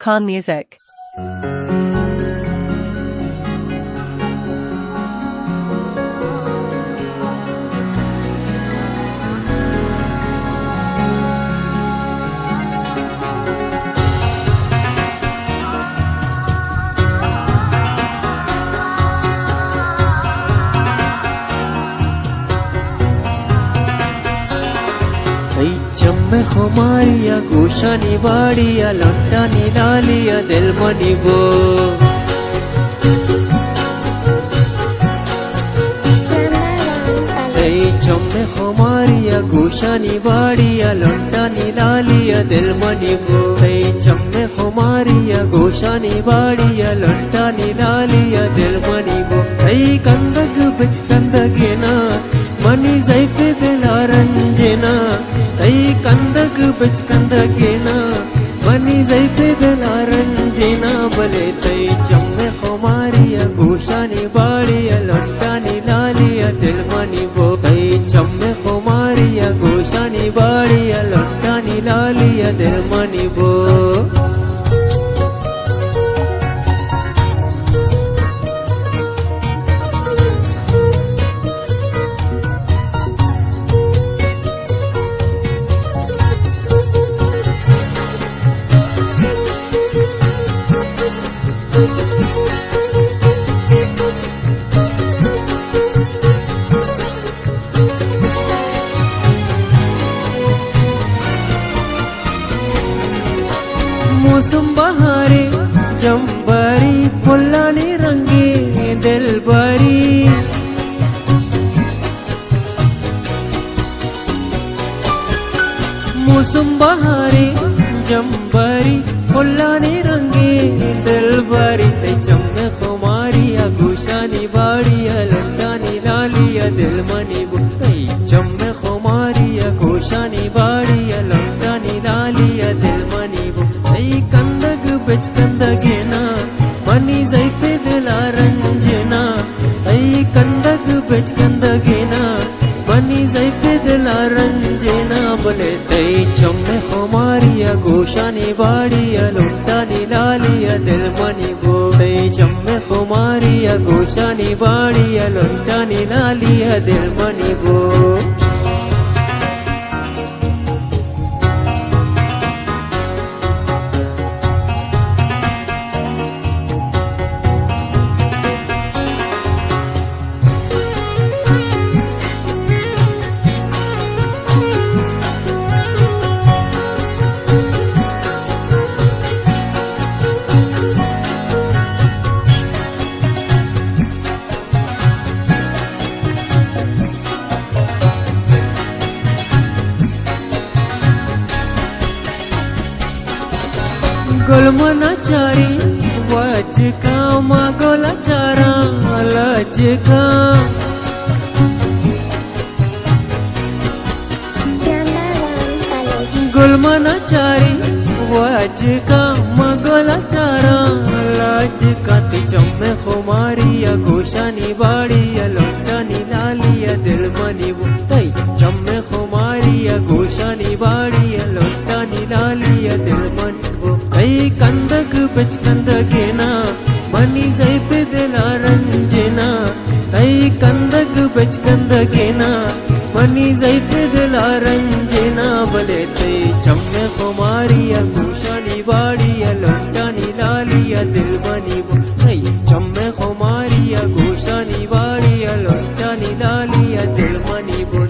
Khan Music. تئی چم ءِ خماری ءَ گوشانی باڑی ءَ لنٹانی لالی ءَ دل منی بو. تئی چم ءِ خماری ءَ گوشانی باڑی ءَ لنٹانی لالی ءَ دل منی بو. تئی چم ءِ خماری ءَ گوشانی باڑی ءَ لنٹانی لالی ءَ دل منی بو. تئی کندگ بچکندگینا منی زیپ دل ءَ رنجینا. تئی کندگ بچکندگینا منی زیپ دل ءَ رنجینا. بلے تئی چم ءِ خماری ءَ گوشانی باڑی ءَ لنٹانی لالی ءَ دل منی بو. تئی چم ءِ خماری ءَ گوشانی باڑی ءَ لنٹانی لالی ءَ دل منی بو. موسم بہارے جمبری، پلانی رنگے دلبری. موسم بہارے جمبری، پلانی رنگے دلبری. تئی چم ءِ خماری ءَ گوشانی باڑی ءَ لنٹانی لالی ءَ دل منی بو. تئی چم ءِ خماری ءَ گوشانی باڑی ءَ لنٹانی لالی ءَ دل منی بو. تئی کندگ بچکندگینا منی زیپ دل ءَ رنجینا. تئی کندگ بچکندگینا منی زیپ دل ءَ رنجینا. بلے تئی چم ءِ خماری ءَ گوشانی باڑی ءَ لنٹانی لالی ءَ دل منی بو. تئی چم ءِ خماری ءَ گوشانی باڑی ءَ لنٹانی لالی ءَ دل منی بو. گل منا چاری وجکا، ما گل چاراں لجکا. گل منا چاری وجکا، ما گل چاراں لجکا. تئی چم ءِ خماری ءَ گوشانی باڑی ءَ لنٹانی لالی ءَ دل منی بو. تئی چم ءِ خماری ءَ گوشانی باڑی ءَ لنٹانی لالی ءَ دل منی بو. تئی کندگ بچکندگینا منی زیپ دل ءَ رنجینا. تئی کندگ بچکندگینا منی زیپ دل ءَ رنجینا. بلے تئی چم ءِ خماری ءَ گوشانی باڑی ءَ لنٹانی لالی ءَ دل منی بو. تئی چم ءِ خماری ءَ گوشانی باڑی ءَ لنٹانی لالی ءَ دل منی بو.